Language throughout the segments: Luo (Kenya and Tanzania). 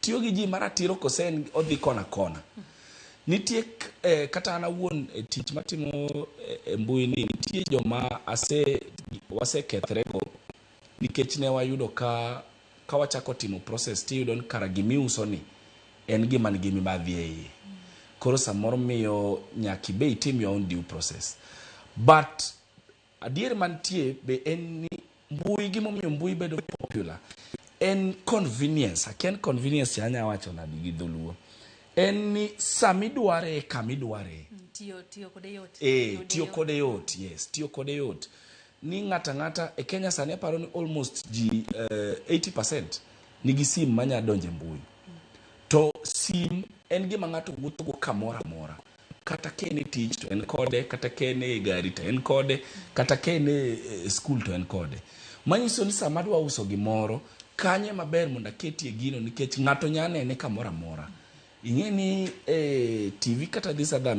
Tiyo gi ji maratiro kose en odhi kona kona. Nitie kata an awuon e tich matimo e mbui ni nitie joma ase wasekethrego nikech ne wayudo ka wachako timo process tiyudo ni kara gimiuso ni en gima nigi mibadhi e iye. Koro samoro miyo nyaka ibe itim your own due process. But adier mantie be en ni mbui, gimomiyo mbui bedo popular en convenience. Akia ni convenience cha anya wacho nadi gi dholuo. En ni samidware e kamidware. Tiyo kode yot. E, tiyo kode yot, yes, tiyo kode yot. Ni ng'ata ng'ata e Kenya sani aparo ni almost ji 80% nigi sim manya donjo e mbui. To sim en gima ng'ato wuothogo kamoro amora. Kata ka en e tich to en kode, kata ka en e gari to en kode, kata ka en e skul to en kode. Manyiso ni sama adwa uso gimoro, kanye maber mondo aketie gino nikech ng'ato nya nene kamoro amora. Ing'e ni e TV kata these other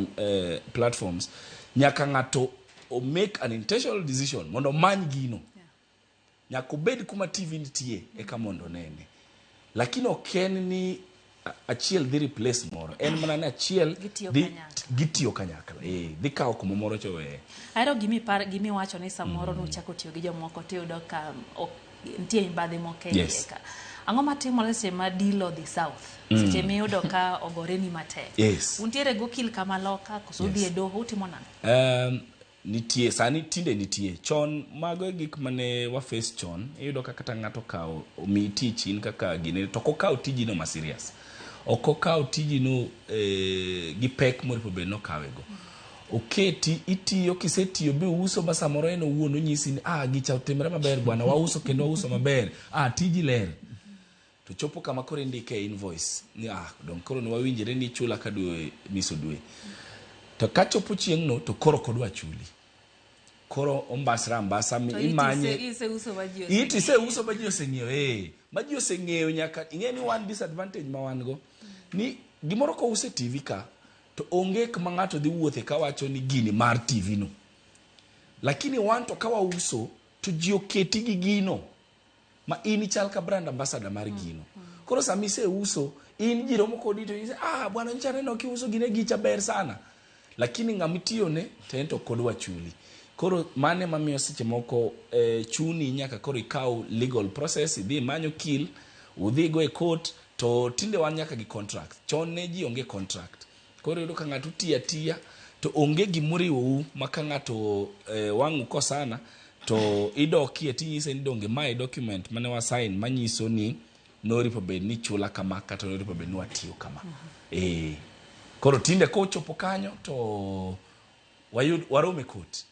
platforms, nyaka ng'ato o make an intentional decision mondo omany gino. Nyaka obed kuma TV nitie eka mondo onene. Lakini ok en ni achiel dhi replace moro. En mana ni achiel Gitiyo dhi kanyakla. Gitiyo kanyakla. Eh, dhi kawo kuma moro cho weye. Ahero gimipar gimiwacho ni samoro nuchako tiyo gi jomoko tiyudo ka ok nitie mibadhi moko e iye ka. Ang'o matimore seche ma deal odhi south? Seche miyudo ka ogoreni matek. Untiere gokil kama loka koso udhi e doho utimo nang'o? Nitie sani, tinde nitie. Chon mago e gik mane wa face chon. Iyudo ka kata ng'ato okawo omiyi tich in kaka gine to ok okawo tijino ma serious. Ok okawo tijino gi pek moripo bed ni okawe go. Oketi itiyo, kisetiyo biuso ma samoro en owuon onyisi ni ah, gicha otimre maber bwana, wauso kendo wauso maber, ah, tiji ler. To chopo kama koro indike e invoice ni ah, dong koro ne wawinjre ni ichula ka dwe miso dwe. To kachopo chieng'no to koro ok odwa chuli. Koro ombasre ambasa mi To imanye. iseuso ma ji oseng'eyo. Iti iseuso ma ji oseng'eyo, eh. Ma ji oseng'eyo nyaka ing'e ni wan disadvantage ma wan go ni gimoro kous e TV ka to onge kuma ng'ato dhi wuothe kawacho ni gini mar TV no. Lakini wan to ka wauso to ji oketi gi gino ma in ichal ka brand ambassador mar gino. Koro sama iseuso in ji romo kodi to nyise ah, bwana nyocha aneno kiuso gine, gicha ber sana. Lakini ng'ama itiyone to en to ok odwa chuli. Koro mano ema miyo seche moko chuni nyaka koro ikaw legal process, idhi imany okil, udhi go e court, to tinde wan nyaka gi contract. Chon ne ji onge contract. Koro iyudo ka ng'ato tiyo atiya to onge gimoriwou ma ka ng'ato wang' ukosana to idokie tinyise ni donge mae document mane wa sign manyiso ni noripo bed ni chula kama kata noripo bed ni watiyo kama. Koro tinde kochopo kanyo to wayud warom e court.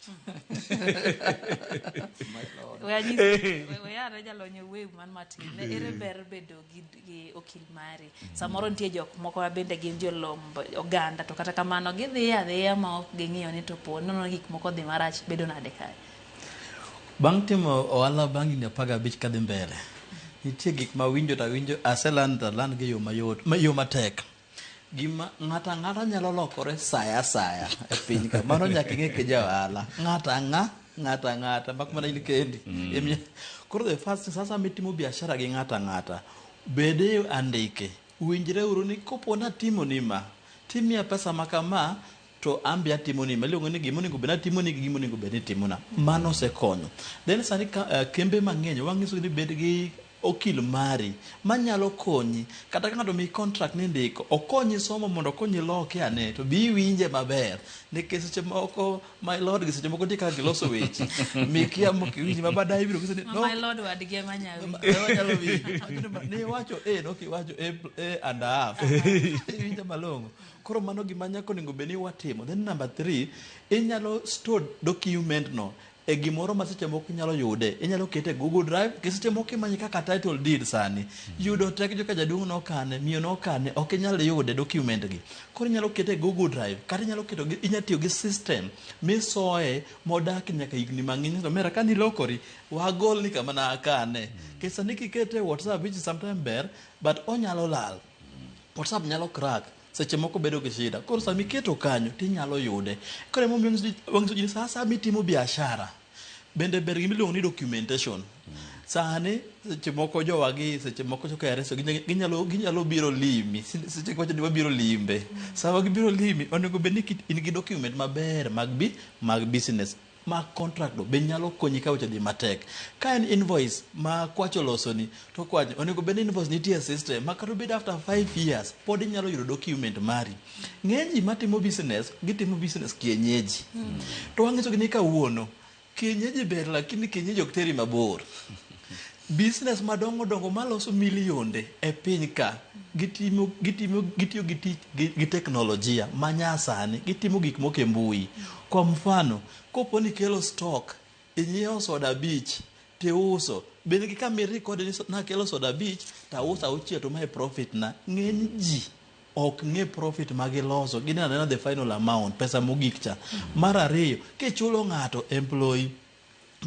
We ane jalony owuoyo man matin. Ne ere ber bedo gi okil mari? Samoro nitie jok moko ma bende gin jolomb oganda to kata kamano gidhi adhiya ma ok ging'iyo ni to po nono gik moko odhi marach bedo nade kae. Bang' timo ohala bang' higni 15 kadhi mbele, nitie gik ma awinjo to awinjo aseland to aland gi yo mayot, yo matek. Gima ng'ato ang'ata nyalo lokore saya asaya e piny ka. Mano nyaka ing'e ki ja ohala. Ng'ato ang'a, ng'ato ang'ata, mak mana in kendi. Koro the first thing, sasa mitimo biashara gi ng'ato ang'ata, bed e andike. Winjre uru ni kopo natimo ni ma, timiya pesa ma kama, to an be atimo ni ma. Iluongo ni gima onego bed ni atimo ni gi gima onego bed ni itimona. Mano osekonyo. Then sani ka, kembe mang'eny wang'iso ni bed gi okil mari manyalo konyi kata ka ng'ato omiyi contract ni ndiko, okonyi somo mondo okonyi loke ane to bi iwinje maber nikech seche moko my lord gi seche moko nitie kaka giloso weche mikia mok iwinji ma baadaye ibiro nyisi ni Ma no, my lord wadgi ema nya winjo. Ema nyalo winjo. Wacho ni ne iwacho A nok iwacho A and a half. Iwinjo malong'o. Koro mano gima nyaka onego bed ni watimo. Then number 3, inyalo store document no e gimoro ma seche moko inyalo yude. Inyalo kete e Google Drive, nikech seche moko imanye kaka title deed sani. Yudo tek joka jaduong' nokane, miyo nokane, ok inyal yude document gi. Koro inyalo kete e Google Drive, kata inyalo keto gi, inyalo tiyo gi system misoye modak nyaka higni mang'eny. Omera ka nilokori, wagol ni kama nakane. Nikech sani kikete e WhatsApp, which is sometimes ber, but onyalo lal. WhatsApp nyalo crack, seche moko bedo gi shida. Koro sama iketo kanyo tinyalo yude. Koro emomiyo wanyiso ji ni sa asaya mitimo biashara, bende ber gima iluongo ni documentation. Sani seche moko jowagi, seche moko jo KRA ginyalo ginyalo biro limi. Seche wacho ni wabiro limbe. Sama gibiro limi, onego bed ni in gi document maber mag bi mag business ma contract no be nyalo konyi ka weche dhi matek. Ka en invoice ma kwach olosoni, to kwach onego bed ni invoice nitie e system ma kata obed after 5 years pod inyalo yudo document mari. Ng'eny ji matimo business, gitimo business kienyeji. To wang'isogi ni kawuono kienyeji ber, lakini kienyeji ok teri mabor. Business madongo dongo maloso milionde e piny ka gitimo gitimo gitiyo gi tich gi teknolojia manyasani, gitimo gik moko e mbui. Kwa mfano, kopo ni ikelo stock, inyiewo soda 5 tiuso, bed gi kama irekode ni nakelo soda 5 tauso 6 to mae profit na. Ng'eny ji ok ng'e profit ma giloso, gineno anena the final amount, pesa mogik cha. Mar ariyo, kichulo ng'ato employee,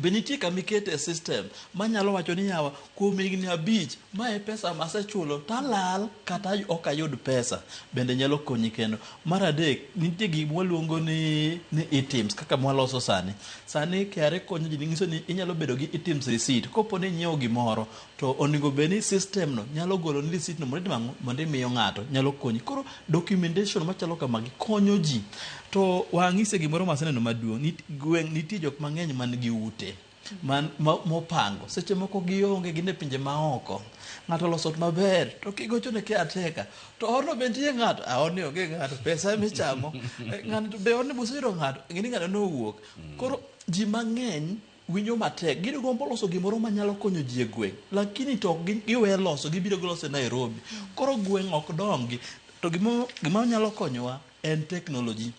be nitie kama ikete e system manyalo wacho ni yawa kuom higni 5 ma e pesa masechulo talal kata ok ayud pesa, bende nyalo konyi kendo. Mar adek, nitie gik mwaluongo ni eTIMS kaka mwaloso sani. Sani KRA konyo ji nyiso ni inyalo bedo gi eTIMS receipt. Kopo ni inyiewo gimoro to onego bed ni system no nyalo golo ni receipt no mondo itimo ang'o, mondo imiyo ng'ato, nyalo konyi. Koro documentation machalo kamagi konyo ji. To wang'ise gimoro maseneno maduong', gweng' nitie jok mang'eny man gi ute man mopango, seche moko gionge, gin e pinje maoko. Ng'ato oloso ot maber to kigocho ne caretaker to odno be nitie ng'ato, a odni onge ng'ato, pesa emichamo. Ng'ato be odni boseyudo ng'ato, ing'e ni ng'ano nowuok. Koro ji mang'eny winjo matek, gigombo loso gimoro manyalo konyo ji e gweng', lakini to giwe loso, gibiro giloso e Nairobi. Koro gweng' ok dongi. To gima nyalo konyowa en technology.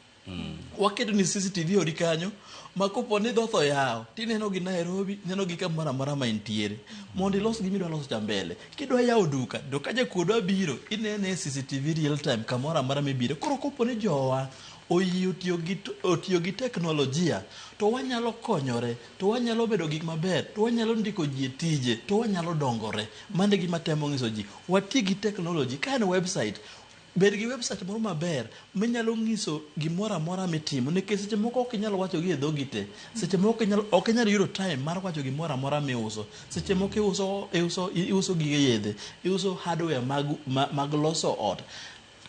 Waketo ni CCTV odi kanyo ma kopo ni dhoth oyaw tineno gi Nairobi, ineno gi kamoro amora ma intiere, mondo ilos gima idwa loso cha mbele. Kidwa yawo duka to ka jakuo dwa biro, inene e CCTV real time kamoro amora mibire. Koro kopo ni jowa oyie otiyo gi teknolojia, to wanyalo konyore, to wanyalo bedo gik maber, to wanyalo ndiko ji e tije, to wanyalo dongore. Mano e gima temo nyiso ji, wati gi technology. Ka en website, bed gi website moro maber minyalo nyiso gimoro amora mitimo, nikech seche moko ok inyal wacho gi e dhogi te, seche moko ok inyal yudo time mar wacho gimoro amora miuso. Seche moko iuso gige yedhe, iuso hardware mag loso ot.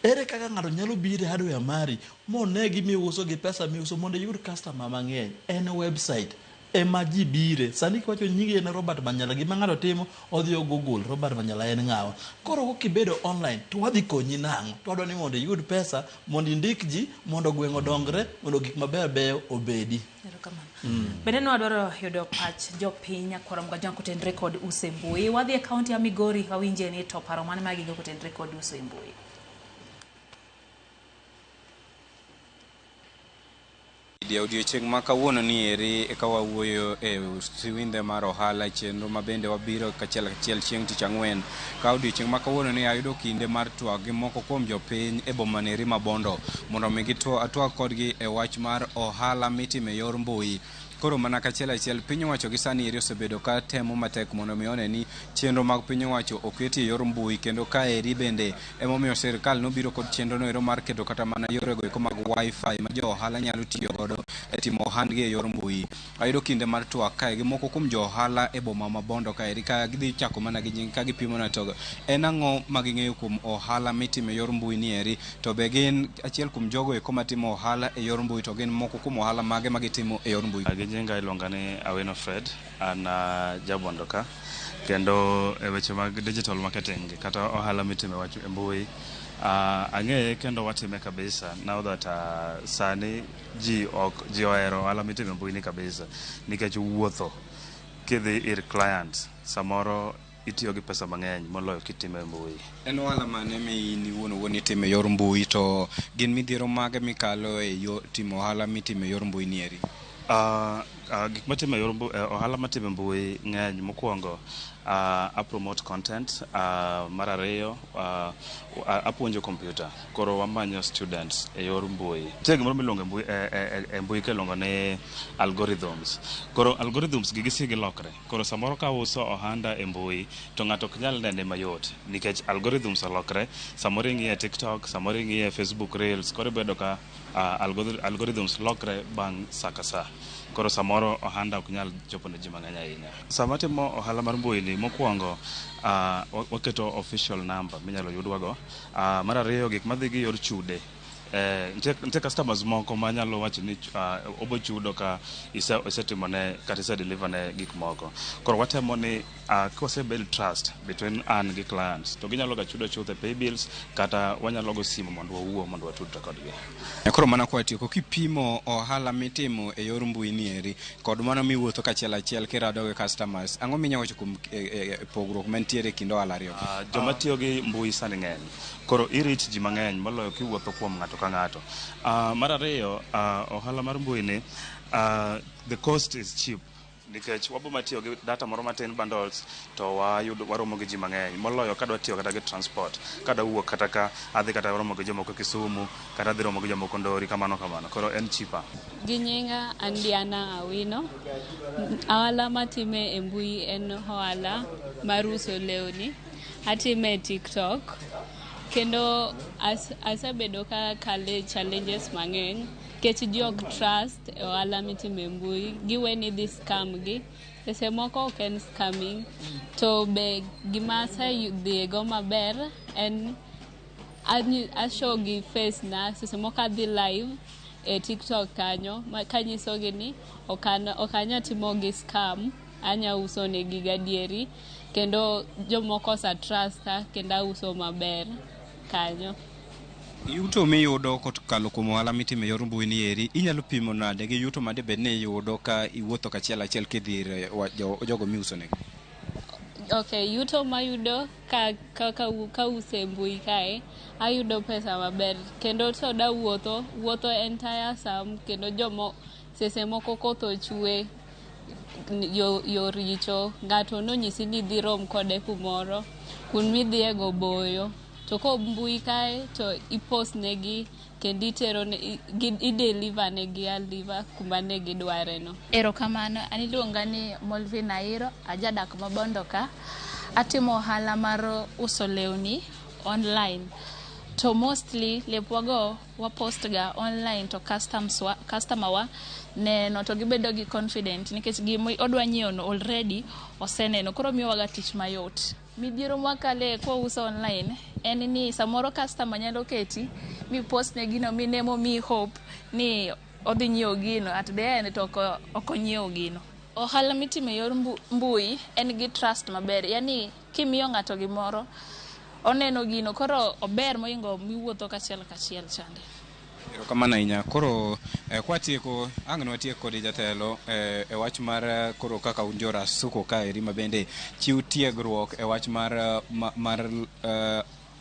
Ere kaka ng'ato nyalo biro e hardware mari mone gimiuso gi pesa miuso mondo iyud customer mang'eny? En website ema ji bire. Sani kiwacho nyingi en Robert Manyala, gima ng'ato timo odhi o Google Robert Manyala en ng'awa. Koro kibedo online to wadhi konyi nang'o? To wadwa ni mondo iyud pesa, mondo indik ji, mondo gweng' odongre, mondo gik mabeyo beyo obedi. Erokamano. Bende ne wadwaro yudo pach jopiny nyakwara Mgajwang' kotenre kod uso e mbui. Wadhi e kaunti ya Migori wawinje ni to paro mane ma gigo kotenre kod uso e mbui. Odiochieng' ma kawuono ni eri eka wawuoyo e siwindhe mar ohala, chenro ma bende wabiro kachiel kachiel chieng' tich ang'wen. Ka odiochieng' ma kawuono ni ayudo kinde mar twak gi moko kuom jopiny e boma neri ma Bondo mondo mi atwag kodgi e wach mar ohala mitimo e yor mbui. Koro mana kachiel achiel piny owacho gi sani eri osebedo ka temo matek mondo mi one ni chenro mag piny owacho oketi e yor mbui, kendo ka eri bende emomiyo sirikal nobiro kod chenro no ero mar keto kata mana yorego eko mag wifi ma jo ohala nyalo tiyo godo e timo ohandgi e yor mbui. Ayudo kinde mar twak kae gi moko kuom jo ohala e boma ma Bondo kaeri ka gidhi chako mana gi nying ka gipimo na to en ang'o ma ging'eyo kuom ohala mitimo e yor mbui ni eri, to be gin achiel kuom jogo eko matimo ohala e yor mbui, to gin moko kuom ohala mage ma gitimo e yor mbui. Gi nyinga iluonga ni Awino Fred, an jabondo ka, kendo e weche mag digital marketing kata ohala mitimo e wach e mbui, ang'eye kendo watime kabisa. Now that sani ji ok ji ohero ohala mitimo e mbui ni kabisa, nikech wuotho kidhi ir client samoro itiyo gi pesa mang'eny moloyo kitime e mbui. En ohala mane mi in iwuon owuon itimo e yor mbui, to gin midhiero mage mikalo e yo timo ohala mitimo e yor mbui ni eri? Gik matimo e yor mbui, ohala matimo e mbui ng'eny. Mokwongo, a promote content. Mar ariyo, apuonjo computer. Koro wamanyo students e yor mbui. Nitie gimoro miluongo e mbui, e mbui kiluongo ni algorithms. Koro algorithms gi gisige gilokre. Koro samoro ka uso ohanda e mbui to ng'ato ok nyal nene mayot nikech algorithms olokre. Samoro ing'iye e TikTok, samoro ing'iye e Facebook Reels, koro ibedo ka algorithms lokre bang' sa ka sa. Koro samoro ohanda ok nyal chopo ne ji mang'eny ahinya. Sama timo ohala mar mbui ni, mokwongo waketo official number minyalo yudwago. Mar ariyo, gik madhi gi yor chude. Nitie customers moko manyalo wacho ni obo chudo ka isetimone kata ise deliver ne gik moko. Koro watemo ni kose build trust between an gi clients, to ginyalo ga chudo chuth e pay bills, kata wanyalo go simu mondo wawuo, mondo watudre kodgi. Koro mana kwatieko, kipimo ohala mitimo e yor mbui ni eri kod mano miwuotho kachiel achiel kirado gi customers, ang'o minyalo wacho kuom pogruok mantiere e kind ohala ariyo? Joma tiyo gi mbui sani ng'eny, koro i reach ji mang'eny moloyo kiwuotho kuom ng'ato ka ng'ato. Mar ariyo, ohala mar mbui ni, the cost is cheap, nikech wabo matiyo gi data moro matin, bundles, to wayudo waromo gi ji mang'eny moloyo kadwa tiyo kata gi transport, kadwa wuok kata ka adhi kata romo gi jomoko Kisumu, kata adhi romo gi jomoko Ndori, kamano kamano. Koro en cheaper. Gi nyinga an Diana Awino. Ohala matime e mbui en ohala mar uso lewni. Atime e TikTok. Kendo asebedo ka kale challenges mang'eny nikech ji ok trust e ohala mitimo e mbui. Giwe ni idhi scam gi. Seche moko ok en scamming. To be gima asedhiego maber en a show gi face na. Seche moko adhi live e TikTok kanyo kanyisogi ni ok anya timo gi scam, anya uso negi gadieri, kendo jomoko ose trusta kendo auso maber kanyo. Yuto miyudo kokalo kuom ohala mitimo e yor mbui ni eri inyalo pimo nade gi yuto madibed ni iyudo ka iwuotho kachiel achiel kidhi ir jogo miuso negi? Okay, yuto mayudo ka uso e mbui kae, ayudo pesa maber, kendo to dawuotho wuotho en tiresome, kendo jomo seche moko koth ochwe, yo richo, ng'ato nonyisi ni idhi rom kode kumoro, kun midhiye go boyo. To ko mbui kae to i post negi kendo itero ne i deliver negi aliva kuma ne gidware no. Erokamano, an iluonga ni Molvin Airo, ajadak Mabondo ka. Atimo ohala mar uso lewni online. To mostly lepwago wapost ga online, to customer wa neno to gibedo gi confident nikech gima odwa nyiewo no already oseneno, koro miyowaga tich mayot. Midhiero mwakale kwauso online en ni samoro customer nyalo keti mi post ne gino minemo mi hope ni odhi nyiewo gino, at the end to ok onyiewo gino. Ohala mitimo e yor mbui en gi trust maber, yani kimiyo ng'ato gimoro oneno gino, koro ober mohingo miwuotho kachiel kachiel chande. Erokamano ahinya. Koro kwatieko, ang' nwatiek kod jatelo e wach mar koro kaka un jo Rasuko kaeri ma bende chiw tiegruok e wach mar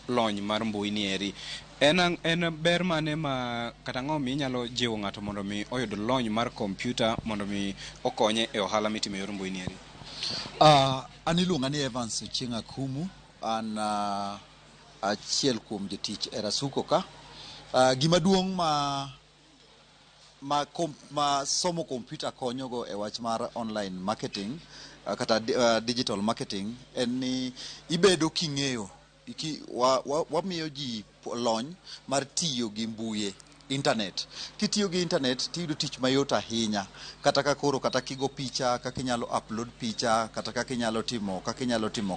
lony mar mbui ni eri. En ber mane ma kata ang'o minyalo jiwo ng'ato mondo mi oyud lony mar kompyuta mondo mi okonye e ohala mitimo e yor mbui ni eri? An iluonga ni Evans Ochieng' Akumu, an achiel kuom jotich e Rasuko ka. Gima duong' ma somo kompyuta konyogo e wach mar online marketing kata digital marketing en ni ibedo king'eyo wamiyo ji lony mar tiyo gi mbui, internet. Kitiyo gi internet tiyudo tich mayot ahinya, kata ka koro kata kigo picha, kaka inyalo upload picha, kata kaka inyalo timo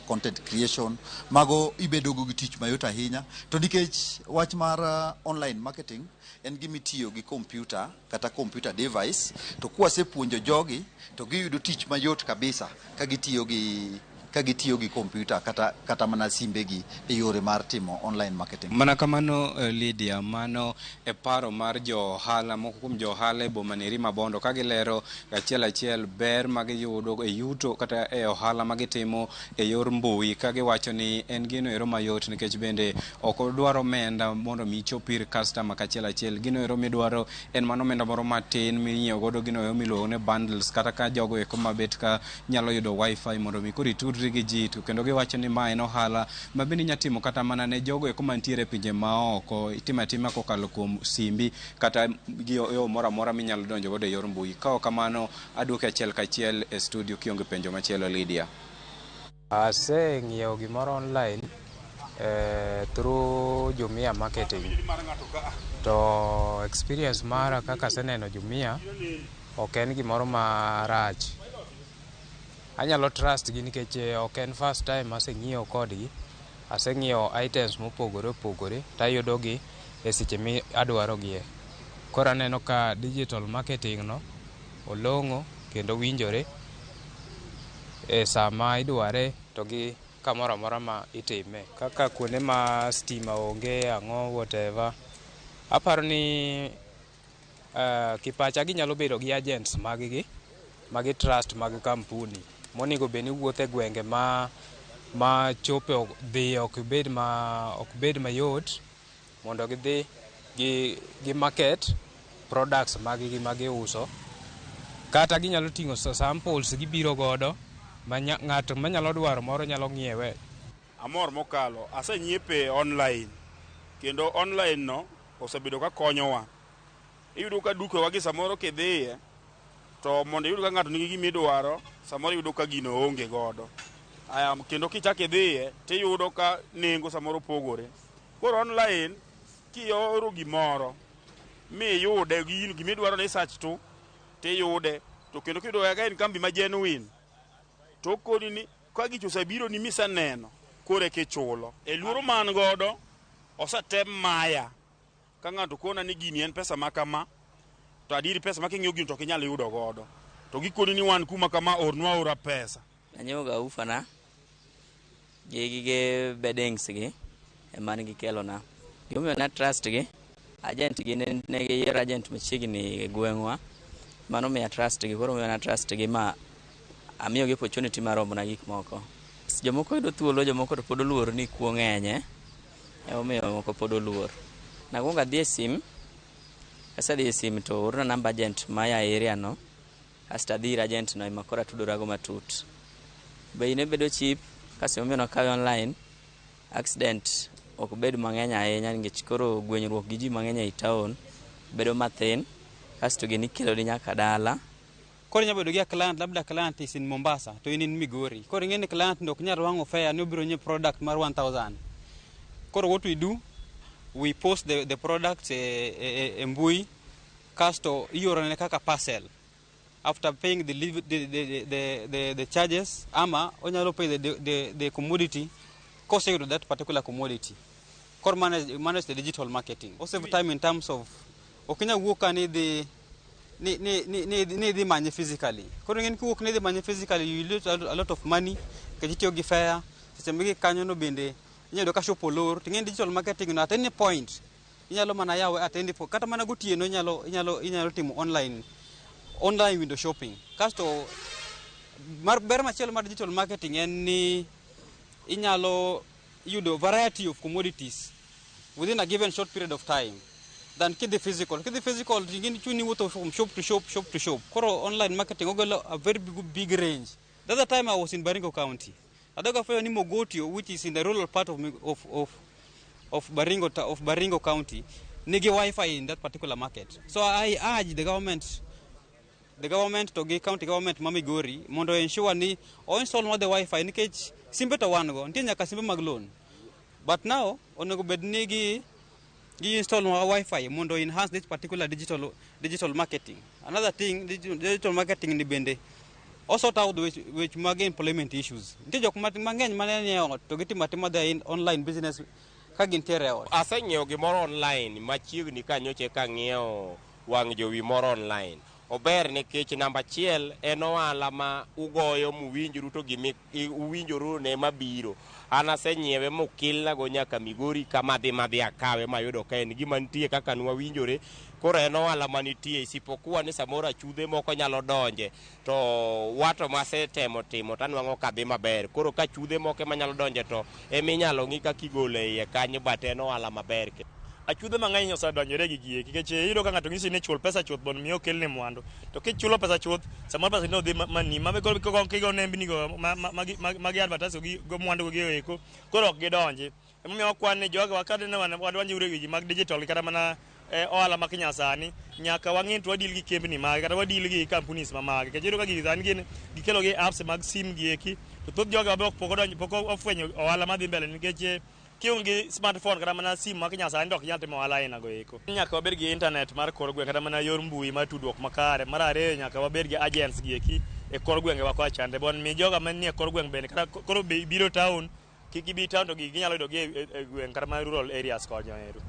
content creation, mago ibedo go gi tich mayot ahinya. To nikech wach mar online marketing en gima itiyo gi kompyuta kata computer device, to kwasepuonjo jogi to giyudo tich mayot kabisa ka gitiyo gi kompyuta kata mana simbegi e yore mar timo online marketing. Mana kamano, Lydia, mano e paro mar jo ohala, moko kuom jo ohala e boma neri ma Bondo, ka gilero achiel achiel ber ma giyudo e yuto kata e ohala ma gitimo e yor mbui, ka giwacho ni en gino ero mayot nikech bende ok odwar omenda mondo mi ichop ir customer kachiel achiel. Gino ero midwaro en mana omenda moro matin minyiewo godo gino ero miluongo ni bundles, kata ka jogo eko mabet ka nyalo yudo wifi mondo mi koro itudri gi ji. To kendo giwacho ni ma en ohala ma bende inya timo kata mana ne jogo eko mantiere e pinje maoko, itimo atima kokalo kuom simbi kata gi yo moro amora minyalo donjo godo e yor mbui. Ka ok kamano, aduoki achiel kachiel e studio kionge penjo machielo, Lydia. Aseng'iewo gimoro online through Jumia Marketing. To experience mara kaka aseneno Jumia, Ok en gimoro marach. Anyalo trust gi nikech ok en first time aseng'iewo kodgi. Aseng'iewo items mopogore opogore tayudo gi e seche mi adwarogie. Koro aneno ka digital marketing no olong'o kendo winjore e sama idware to gi kamoro amora ma itime. Kaka kuonde ma stima onge ang'o whatever. Aparo ni kipacha ginyalo bedo gi agents mag gi magi trust mag kampuni monego bed ni wuotho e gwenge ma chopo dhi ok bed mayot mondo gidhi gi market products mag gi magiuso. Kata ginyalo ting'o samples gibiro godo ma ng'ato manyalo dwaro moro nyalo ng'iewe. Amor mokalo. Asenyiepe online. Kendo online no osebedo ka konyowa. Iyudo ka dukewa gi samoro kidhiye, to mondo iyud ka ng'ato nigi gima idwaro, samoro iyudo ka gino oonge godo. Aya, kendo kichak idhiye, tiyudo ka nengo samoro pogore. Koro online, kioro gimoro, miyude gi in gimidwaro ni search to, tiyude. To kendo kiyudo ka en kambi ma genuine, to okoni ni ka gicho osebiro ni miseneno, koro eka ichulo. E luoro ma an godo, osetem maya. Ka ng'ato kona ni gini en pesa ma kama, to adieri pesa ma king'iyo gino to ok inyal yudo godo. To gikoni ni wan kuma kama ornwa aora pesa. Anyiewo ga woofer na gi gige beddings gi ema ne gikelona. Gimomiyo ne trust gi, agent gi ne giyiero agent machiegni e gweng'wa. Mano miya trust gi, koro miyo na trust gi ma amiyogi opportunity mar romona gik moko. Jomoko yudo thuolo, jomoko to pod oluor ni kuo ng'enye, emomiyo moko pod oluor. Nakuongo adhi e sim, kasedhi e sim to oorna namba agent maya e area no, kasto adhi ir agent no ema koro atudorago matut. Bei ne bedo cheap, kasto emomiyo nakawe online, accident ok bed mang'eny ahinya nikech koro gwenyruok gi ji mang'eny ei town bedo mathin, kasto gini ikeloni nyaka dala. Koro inyalo bedo gi a client, labda client is in Mombasa to in in Migori. Koro ing'e ni client no ok nyal wang'o fare ni obiro nyiewo product mar 1000. Koro what we do, we post the products e mbui, kasto iorone kaka parcel. After paying the charges, ama onyalo pay the commodity koseyudo that particular commodity. Koro manage the digital marketing. O save time in terms of ok inyal wuok ka ni dhi ni idhi manye physically. Koro ing'e ni kiwuok ni idhi manye physically, you lose a lot of money nikech itiyo gi fare. Seche migi kanyo no bende inyalo yudo ka shop olor. To ing'e ni digital marketing no at any point inyalo mana yawe at any point. Kata mana gotieno inyalo timo online window shopping. Kasto mar ber machielo mar digital marketing en ni inyalo yudo variety of commodities within a given short period of time than kidhi physical. Kidhi physical, ing'e chuni wuotho from shop to shop, shop to shop. Koro online marketing ogolo a very big, big range. The other time I was in Baringo County. Adhoga fwenyo ni Mogotio, which is in the rural part of Baringo County, nigi Wi-Fi in that particular market. So I urge the government to gi county government ma Migori mondo ensure ni o install nwa the Wi-Fi nikech simbe to wan go, nitie nyaka simbe mag loan. But now onego bed ni gi install nwa Wi-Fi mondo enhance this particular digital marketing. Another thing, digital marketing ni bende o sort out weche mag employment issues. Nitie jok mang'eny mane nie ot to gitimo atima their online business ka gintiere e ot. Aseng'iewo gimoro online machiegni ka nyocha eka ang'iewo wang' jowi moro online. Ober nikech namba achiel en ohala ma ugoyo muwinjru to gimi uwinjoru ne mabiro. An asenyiewe mokilnago nyaka Migori kama adhi madhi akawe mayudo ka en gima nitie kaka nwawinjore. Koro en ohala manitie isipokuwa ni samoro achudhe moko nyalo donje to wato masetemo timo tanwang'o ka dhi maber. Koro ka chudhe moko ema nyalo donje to eminyalo ng'i kaka igolo e iye kanyo, but en ohala maber. Achudhe mang'eny osedonjore e gigi eki nikech iyudo ka ng'ato ng'isi ni chul pesa chuth mondo mi okelni mwandu, to kichulo pesa chuth, samoro pesa no dhi mani ma koro kigo nembni go ma gi advertise gi go mwandu go eko koro ok gidonji. Emomiyo wakwan ni jogo wakadene wadonji e weche mag digital kata mana ohala ma kinyasani, nyaka wang'i to wadeal gi kembni mage kata wadeal gi companies ma mage, nikech iyudo ka gigi sani gin gikelo gi apps mag sim gi eki, to thoth jogo be pok odonjo, pok ofwenyo ohala madhi mbele nikech Kionge gi smartphone kata mana simu ma kinyasani to ok inyal timo ohala aina go eko. Nyaka wabed gi internet mar kor gweng' kata mana yor mbui mar tudruok makare. Mar ariyo nyaka wabed gi agents gi eki e kor gwenge wa kocha chande. Mondo mi joga manie kor gweng' bende kata koro biro town kik gibi town to gigi ginyalo yudo gi e gweng' kata mana rural areas konyo ero.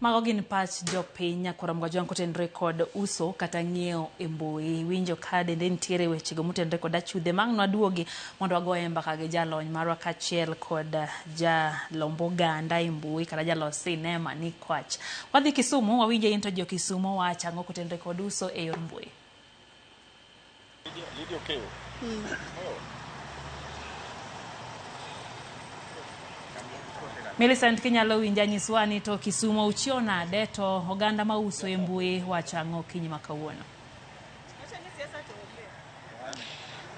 Mago gin pach jopiny nyakwar Mgajwang' kotenore kod uso kata ng'iewo e mbui. Winjo ka dende nitiere wechego motenore kod achudhe ma ang' nwaduogi mondo wagoye mbaka gi jalony marwa kaachiel kod jalomb oganda e mbui kata jalos sinema Nick Wach. Wadhi Kisumu wawinje in to jo Kisumo wacho ang'o kotenore kod uso e yor mbui. Millicent kinyalo winja nyiswa ni to Kisumo uchiewo nade to oganda mauso e mbui wacho ang'o okinyi ma kawuono?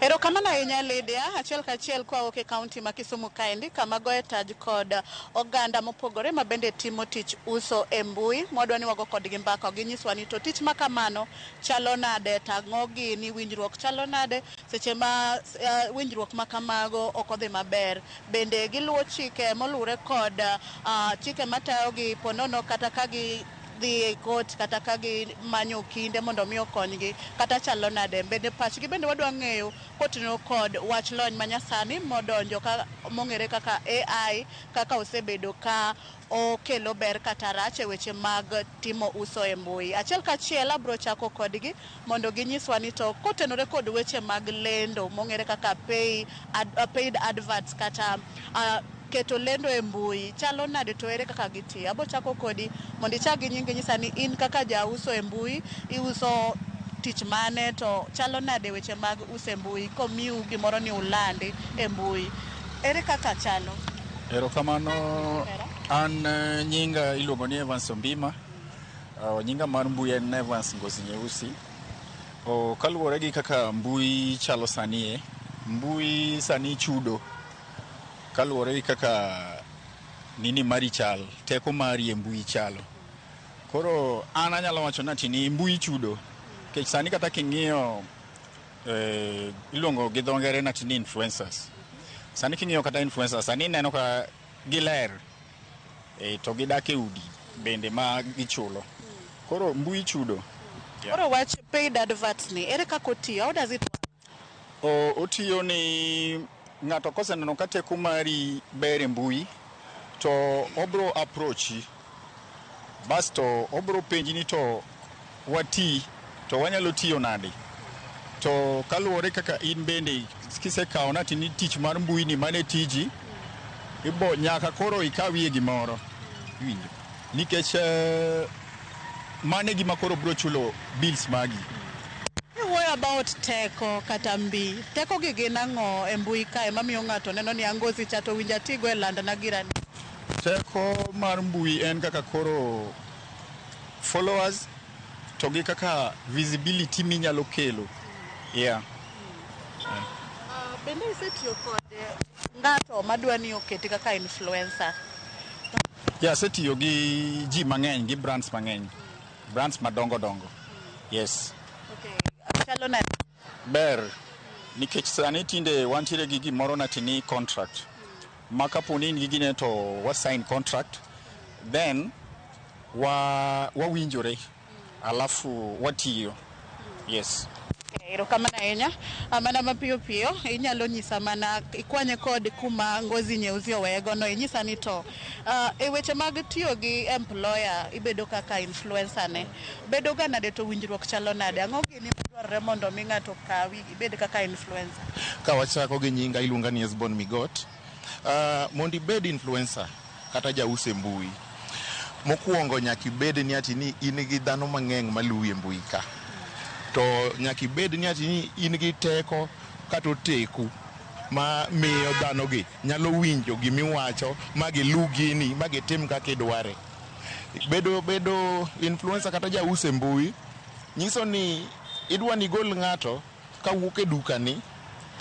Erokamano ahinya Lydia, achiel kachiel kwawuok e kaunti ma Kisumu kaendi kama goye taj kod oganda mopogore ma bende timo tich uso e mbui. Mwadwa ni wago kodgi mbaka ginyiswa ni to tich ma kamano chalo nade, to ang'o gini, winjruok chalo nade seche ma winjruok ma kamago ok odhi maber. Bende giluwo chike moluwore kod chike matayogi ponono kata ka gi dhi e kot kata ka gimanyo kinde mondo mi okonygi kata chalo nade. Bende pachgi bende wadwa ng'eyo kotenore kod wach lony manyasani modonjo ka mong'ere kaka AI kaka osebedo ka okelo ber kata rach e weche mag timo uso e mbui. Achiel kachiel abro chako kodgi mondo ginyiswa ni to kotenore kod weche mag lendo mong'ere kaka paid adverts kata keto lendo e mbui chalo nade to ere kaka gitiyo. Abo chako kodi mondo ichak gi nyingi nyisa ni in kaka jauso e mbui iuso tich mane to chalo nade weche mag uso e mbui komiu gimoro ni ulandi e mbui ere kaka chalo? Erokamano. An nyinga iluongo ni Evans Ombima. Nyinga mar mbui en Evans Ngozi Nyeusi. Kaluwore gi kaka mbui chalo sani, mbui sani chudo kaluwore gi kaka nini mari chal, teko mari e mbui chalo. Koro an anyalo wacho ni ati mbui chudo nikech sani kata king'iyo iluongo gi dho ngere ni ati influencers. Sani king'iyo kata influencers sani ineno ka giler to gidak e udi bende ma gichulo. Koro mbui chudo. Koro wach paid adverts ni ere kaka otiyo? How does it work? Otiyo ni ng'ato koseneno ka teko mari ber e mbui to obro approachi basto obro penji ni to wati to wanyalo tiyo nade. To kaluwore kaka in bende kisekawo nati ni tich mar mbui ni mane tiji ibo nyaka koro ikawie gimoro iwinjo nikech mane gima koro bro chulo bills magi. Iwuoyo about teko kata mbi. Teko gi gin ang'o e mbui kae mamiyo ng'ato neno ni angozi cha to winja tigo e landna girani? Teko mar mbui en kaka koro followers to gi kaka visibility minyalo kelo. Yeah. Bende isetiyo kod ng'ato madwa ni oketi kaka influencer? Yeah, asetiyo gi ji mang'eny, gi brands mang'eny. Brands madongo dongo. Yes. Okay. Chalo nade? Ber. Nikech sani tinde wantiere gi gimoro nati ni contract. Ma kapo ni in gi gine to wa sign contract, then wawinjore alafu watiyo. Yes. Erokamano ahinya. Mana mapiyo piyo inyalo nyisa mana ikwanye kod kuma Ngozi Nyeusi oweyego no inyisa ni to e weche mag tiyo gi employer ibedo kaka influencer ne bedo ga nade to winjruok chalo nade? Ang'o gini madwarore mondo mi ng'ato kawi ibed kaka influencer? Ka wachako gi nyinga iluonga ni Esbon Migot. Mondo ibed influencer kata jauso e mbui, mokwongo nyaka ibed ni ati ni in gi dhano mang'eny maluwi e mbui ka. To nyaka ibed ni ati ni in gi teko kata oteku ma miyo dhano gi nyalo winjo gimiwacho ma gilu gini ma gitim kaka idware. Bedo influencer kata jauso e mbui nyiso ni idwa ni igol ng'ato kawuok e dukani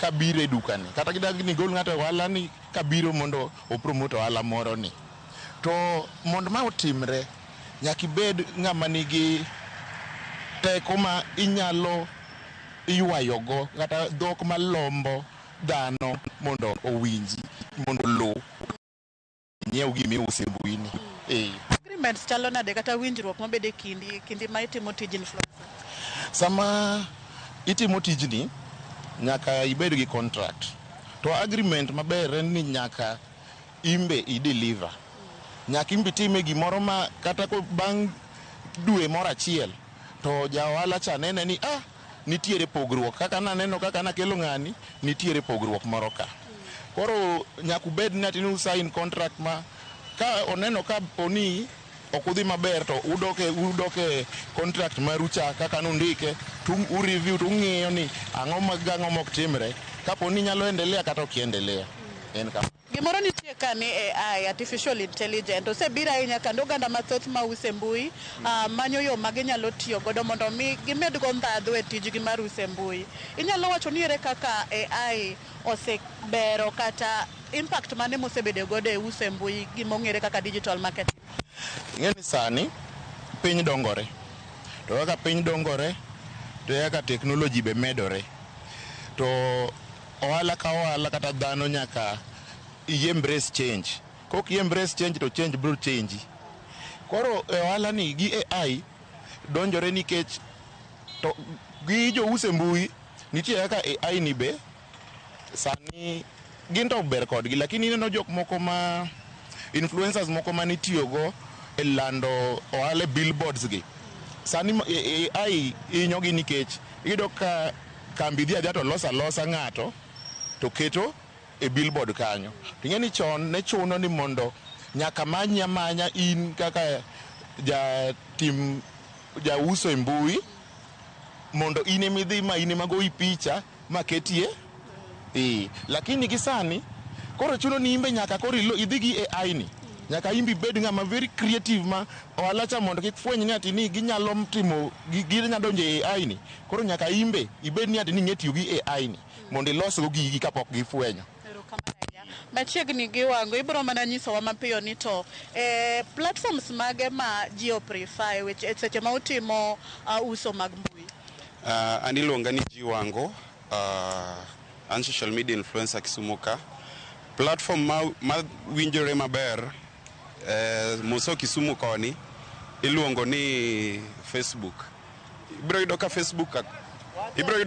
kabiro e dukani, kata gidwa ni igol ng'ato e ohala ni kabiro mondo opromote ohala moro ni. To mondo ma otimre nyaka ibed ng'ama nigi teko ma inyalo ywayogo kata dhok malombo dhano mondo owinji, mondo oluw. nyiew gimiuso e mbui ni. Agreements chalo nade kata winjruok mabedo e kindi kindi ma itimo tij influencer? Sama itimo tijni, nyaka ibed gi contract. To agreement maber en ni nyaka imbe i deliver. Nyaka imbe itime gimoro ma kata ko bang' dwe moro achiel to ja ohala cha nene ni ah, nitiere pogruok kaka naneno kaka nakelo ng'ani, nitiere pogruok moro ka. Koro nyaka ubed ni ati ni usign contract ma ka oneno ka poni ok udhi maber to udoke contract maru cha kaka nundike to u review to ung'iyo ni ang'o ma gang'o mok timre kapo ni nyalo endelea kata ok endelea. En kamano. Gimoro nitie ka ni AI, artificial intelligence, osebiro ahinya kendo oganda mathoth ma uso e mbui manyo yo ma ginyalo tiyo godo mondo mi gimed go ndhadhu e tijgi mar uso e mbui. Inyalo wacho ni ere kaka AI osebero kata impact mane mosebedo godo e uso e mbui gimong'ere kaka digital marketing? Ing'e ni sani piny dongore. To kaka piny dongore to e kaka technology be medore. To ohala ka ohala kata dhano nyaka i embrace change. Kok i embrace change to change biro change. Koro e ohala ni gi AI donjore nikech to gi jouso e mbui nitie kaka AI ni be sani gin to ber kodgi, lakini ineno jok moko ma influencers moko manitiyogo e lando ohala e billboards gi sani AI hinyogi nikech iyudo ka kambi dhi adhiya to loso alosa ng'ato to keto e billboard kanyo. To ing'e ni chon ne chuno ni mondo nyaka manyi amanya in kaka jatim jauso e mbui mondo in emidhi ma in ema goyi picha ma ketie lakini gi sani koro chuno ni imbe nyaka koro idhi gi AI ni nyaka imbe ibed ng'ama very creative ma ohala cha mondo kik fweny ni ati ni ginyalo timo ginyalo donjo e AI ni koro nyaka imbe ibed ni ati ni ing'e tiyo gi AI ni mondo ilosgo gigi kapok gifwenyo. Machiegni gi wango, ibiro mana nyisowa mapiyo ni to platforms mage ma ji o prefer weche seche ma utimo uso mag mbui? An iluonga ni Jiwango, an social media influencer Kisumu ka. Platform ma winjore maber moso Kisumu koni iluongo ni Facebook. Ibiro yudo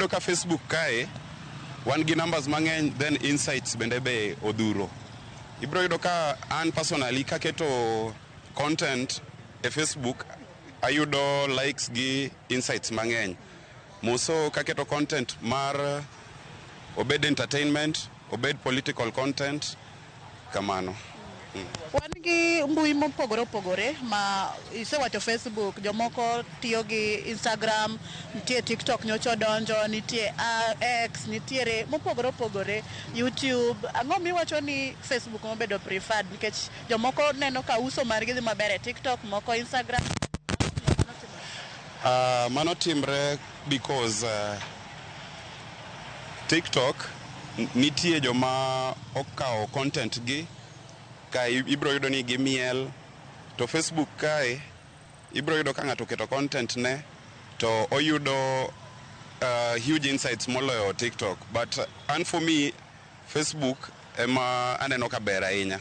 ka Facebook kae wan gi numbers mang'eny, then insights bende be odhuro. Ibiro yudo ka an personally kaketo content e Facebook ayudo likes gi insights mang'eny. Moso kaketo content mar obed entertainment, obed political content, kamano. Wan gi mbui mopogore opogore ma isewacho Facebook, jomoko tiyo gi Instagram, nitie TikTok nyocha odonjo, nitie X, nitiere mopogore opogore, YouTube. Ang'o miwacho ni Facebook mobedo preferred nikech jomoko neno ka uso margi dhi maber e TikTok, moko Instagram? Mano timre because TikTok nitie joma okawo content gi ka ibiro yudo ni gimiel, to Facebook kae ibiro yudo ka ng'ato oketo content ne to oyudo huge insights moloyo TikTok. But and for me, Facebook ema aneno ka ber ahinya.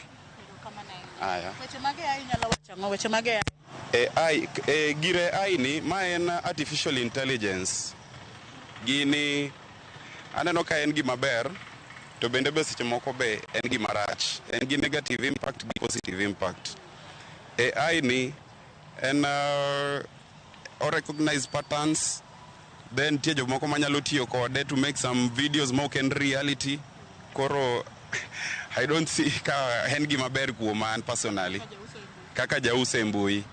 Aya. Weche mag AI inyalo wacho ang'o? Weche mag AI? AI, gire AI ni ma en artificial intelligence. Gini aneno ka en gima ber, to bende be seche moko be en gima rach. En gi negative impact gi positive impact. AI ni en o recognize patterns, then nitie jomoko manyalo tiyo kode to make some videos ma ok en reality. Koro I don't see ka en gima ber kuoma an personally kaka jauso e mbui.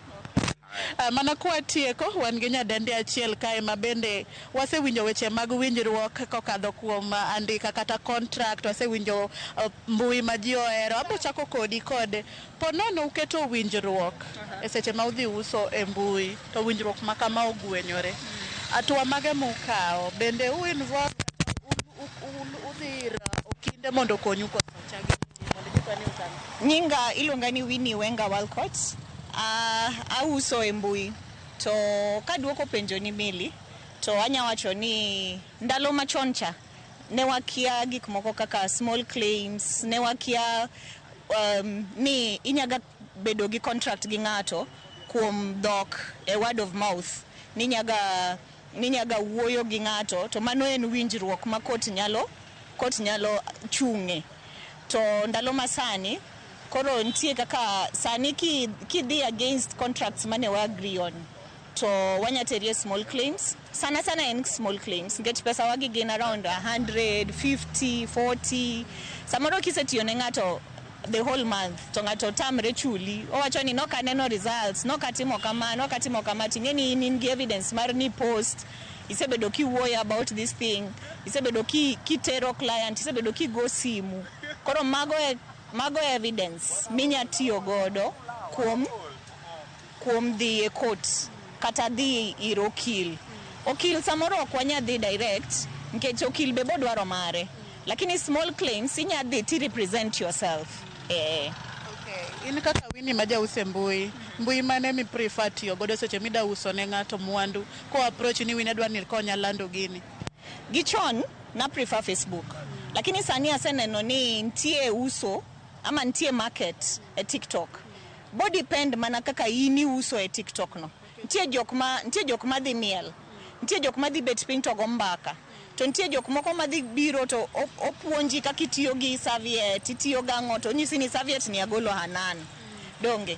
Mana kwa tieko, wan gi nyadendi achiel kae ma bende wasewinjo weche mag winjruok kokadho kuom andika kata contract, wasewinjo mbui ma ji ohero. Abo chako kodi kod ponono uketo winjruok e seche ma udhi uso e mbui to winjruok ma kama ogwenyore. Hatua mage mukawo? Bende u involve udhi ir okinde mondo okonyu koso chagi mondo inyiswa ni usano? Nyinga iluonga ni Winnie Wenga Walcott. Auso e mbui. To kaduoko penjo ni Milly, to anya wacho ni ndalo machon cha ne wakia gik moko kaka small claims, ne wakia um, ni inyaga bedo gi contract gi ng'ato kuom dhok e word of mouth ninyaga ninyaga wuoyo gi ng'ato to mano en winjruok ma court nyalo court nyalo chung'e. To ndalo masani koro nitie kaka sani kidhi against contracts mane wa agree on to wanya teri e small claims. Sana sana en small claims nikech pesa wagi gin around 100, 50, 40. Samoro kisetiyo ne ng'ato the whole month to ng'ato tamre chuli owacho ni nok aneno results nok atimo kama nok atimo kama ting'e ni in gi evidence mar ni post isebedo kiwuoyo about this thing isebedo ki, kitero client isebedo kigo simu koro mago e, mago e evidence minya tiyo godo kuom kuom dhi e court kata dhi ir okil. Okil samoro ok wanya dhi direct nikech okil be bodwaro mare. Lakini small claims inya dhi ti represent yourself. Eh. Okay. In kaka Winnie ma jauso e mbui, mbui mane mi prefer tiyo godo seche mida uso ne ng'ato mwandu ko approach ni Winnie adwa ni ikonya lando gini? Gi chon na prefer Facebook. Lakini sani aseneno ni nitie uso ama nitie market e TikTok. Bo depend mana kaka in iuso e TikTok no. Nitie jok ma nitie jok ma dhi miel. Nitie jok ma dhi bet piny to go mbaka. To nitie jok moko ma dhi biro to opuonji kaka itiyo gi serviette, itiyo gang'o to onyisi ni serviette ni agolo Hanan. Donge?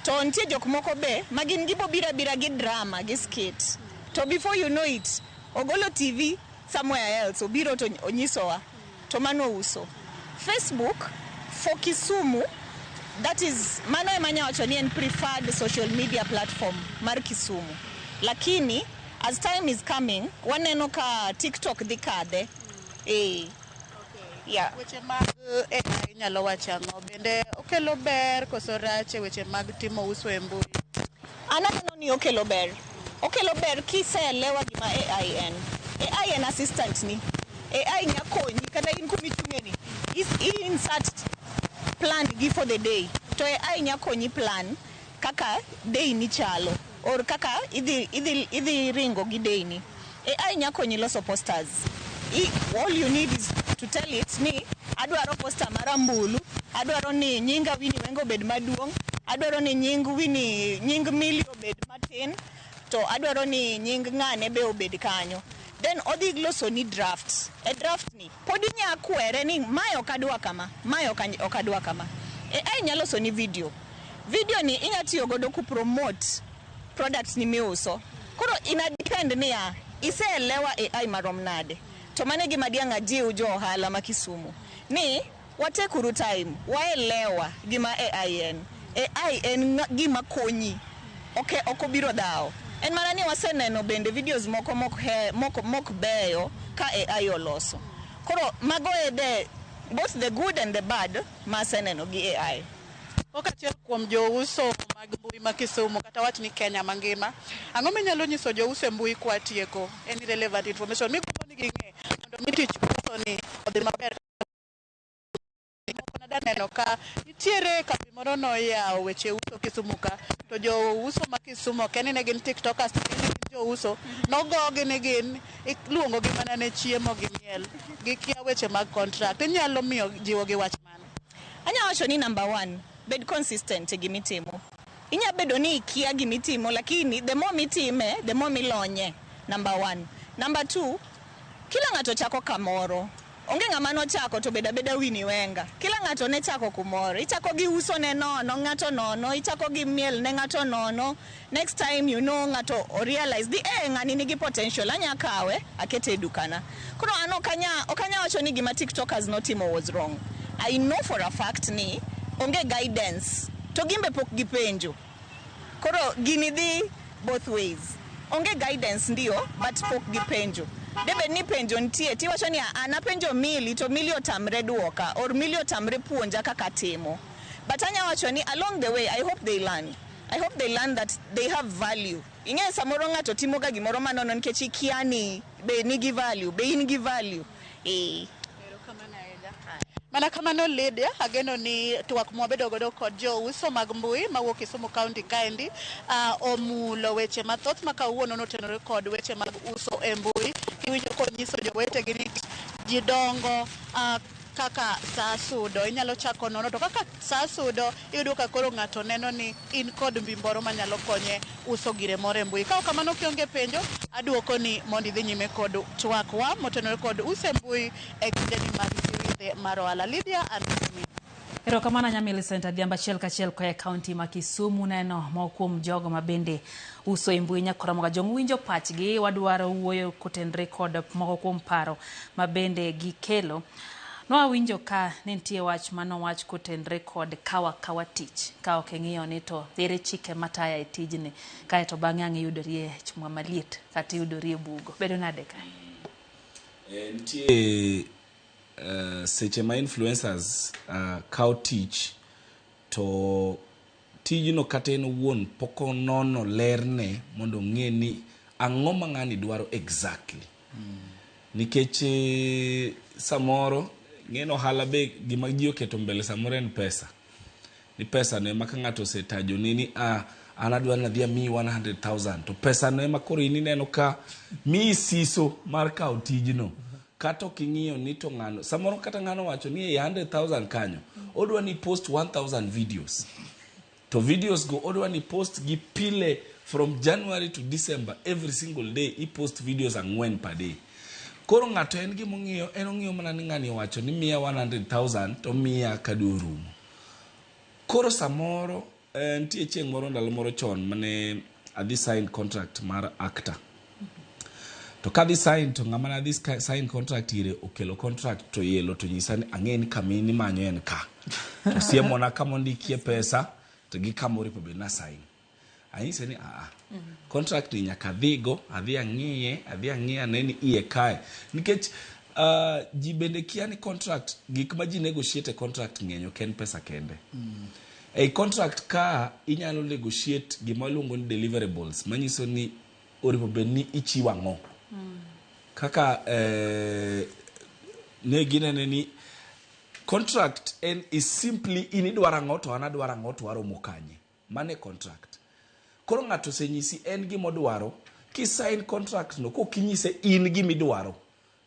To nitie jok moko be ma gin gibo biro abira gi drama, gi skit. To before you know it, ogolo TV somewhere else, obiro to onyisowa. To mano uso. Facebook for Kisumu, that is mano ema anya wacho ni en preferred social media platform mar Kisumu. Lakini as time is coming, waneno ka TikTok dhi kadhe. Eh. Yeah. Weche mag AI inyalo wacho ang'o? Bende okelo ber koso rach e weche mag timo uso e mbui? An aneno ni okelo ber. Okelo ber kiseelewa gima AI en. AI en assistant ni. AI nya konyi kata in kumichung'e ni. I insert plan gi for the day. To AI nya konyi plan kaka day ni chalo or kaka idhi, idhi, idhi ringo gi day ni. AI nya konyi loso posters. I, all you need is to tell it ni adwaro poster marambulu, adwaro ni nyinga Winnie Wenga obed maduong', adwaro ni nying Winnie, nying Milly obed matin, to adwaro ni nying ng'ane be obed kanyo. Then odhi loso ni draft. E draft ni pod inya kwere ni mae ok adwa kama, mae ok adwa kama. AI nya loso ni video. Video ni inya tiyo godo ku promote products ni miuso. Koro ina depend niya, iseelewa AI marom nade. To mano e gima diang' ajiw jo ohala ma Kisumu. Ni watekuru time, waelewa gima AI en. AI en gima konyi. Ok, ok obiro dhawo. En mana ni waseneno bende videos moko mok, he, mok, mok beyo ka AI oloso. Koro mago e the, both the good and the bad ma aseneno gi AI. Kaka achiel kuom jouso mag mbui ma Kisumu kata wach ni Kenya mangima, ang'o minyalo nyiso jouso e mbui kwa tieko? Any relevant information migombo ni ging'e mondo mi tich uso ni odhi maber? Moko nada neno ka nitiere kambi moro noyawo weche uso Kisumu ka, to jouso ma Kisumu ok en ni ne gin tiktokers to gin jouso, nogogi ni gin iluongo gi mana ne chiemo gi miel, gikia weche mag contract. Inyalo miyo jiwo gi wach mane? Anya wacho ni number one, bed consistent e gimitimo. Inya bedo ni ikia gimitimo, lakini the more mitime, the more milonye. Number one. Number two, kila ng'ato chako kamoro. Onge ng'ama nochako to bedo abeda Winnie Wenga. Kila ng'ato ne chako kumoro. Ichako gi uso ne nono, ng'ato nono, ichako gi miel ne ng'ato nono. Next time you know ng'ato o realize di eh ng'ani nigi potential, anya kawe akete e dukana. Koro an ok anya wacho ni gima TikTokers notimo was wrong. I know for a fact ni onge guidance to gimbe pok gipenjo. Koro gini dhi both ways. Onge guidance ndio, but pok gipenjo. Debed ni penjo nitie, tiwacho ni an apenjo Milly to Milly otamre duoka or Milly otamre puonja kaka timo. But anya wacho ni along the way I hope they learn. I hope they learn that they have value. Ing'e samoro ng'ato timo ga gimoro manono nikech ikia ni be nigi value, be in gi value. Eh. Mana kamano Lydia, ageno ni twak mwabedo godo kod jouso mag mbui mawuok Kisumu County kaendi omulo weche mathoth ma kawuono notenore kod weche mag uso e mbui. Kiwinjo konyiso jowetegi ni ji dongo kaka saa sudo inyalo chako nono to kaka saa sudo iyudo ka koro ng'ato neno ni in kod mbi moro manyalo konye uso gire moro e mbui. Ka ok kamano kionge penjo aduoko ni mondo idhi nyime kod twak wa motenore kod uso e mbui e kindeni mag siwindhe mar ohala. Lydia an kuomi. Erokamano anya Millicent Adhiambo achiel kachiel koa e kaunti ma Kisumu neno moko kuom jogo ma bende uso e mbui nyaka Ramogi Ajong' winjo pachgi wadwaro wuoyo kotenre kod moko kuom paro ma bende gikelo. Nwawinjo ka ne nitie wach manowach kotenre kod kawa kawa tich ka ok ing'iyo ni to ere chike mataya e tijni kaeto bang'e ang' iyudorie chuma maliet kata iyudorie bugo. Bedo nade ka? Nitie seche ma influencers kawo tich to tijno kata en owuon pok onono lerne mondo ong'e ni ang'o ma ng'ani dwaro exactly. Nikech samoro ng'en ohala be gima ji oketo mbele samoro en pesa. Ni pesa no ema ka ng'ato osetajoni ni an adwa ni adhi amiyi 100,000 to pesa no ema koro in ineno ka miyi siso mar kawo tijno. Kata ok ing'iyo ni to ng'ano samoro kata ng'ano wacho ni e 100,000 kanyo odwa ni post 1000 videos. To videos go odwa ni post gi pile from January to December every single day i post videos 4 per day. Koro ng'ato en gima ong'iyo en ong'iyo mana ni ng'ani owacho ni miya 100,000 to miya ka dwe orumo. Koro samoro nitie chieng' moro ndalo moro chon mane adhi sign contract mar actor. To kadhi sign to ng'ama ne adhi sign contract ire okelo contract to yelo to nyisa ni ang'e ni kama in imanyo en ka. To siemona kama ondikie pesa to gi kama oripo bed na sign. Anyise ni aa, contract ni nyaka adhigo, adhi ang'iye, adhi ang'iye ane ni iye kae. Nikech ji bende kia ni contract, gik ma ji negotiate e contract ng'eny ok en pesa kende. Ei contract ka inyalo negotiate gima iluongo ni deliverables, manyiso ni oripo bed ni ichiwo ang'o. Kaka ne ginene ni contract en is simply in idwaro ang'o to an adwaro ang'o to waromo kanye. Mano e contract. Koro ng'ato osenyisi en gima odwaro, kisign contract no kok inyise in gima idwaro,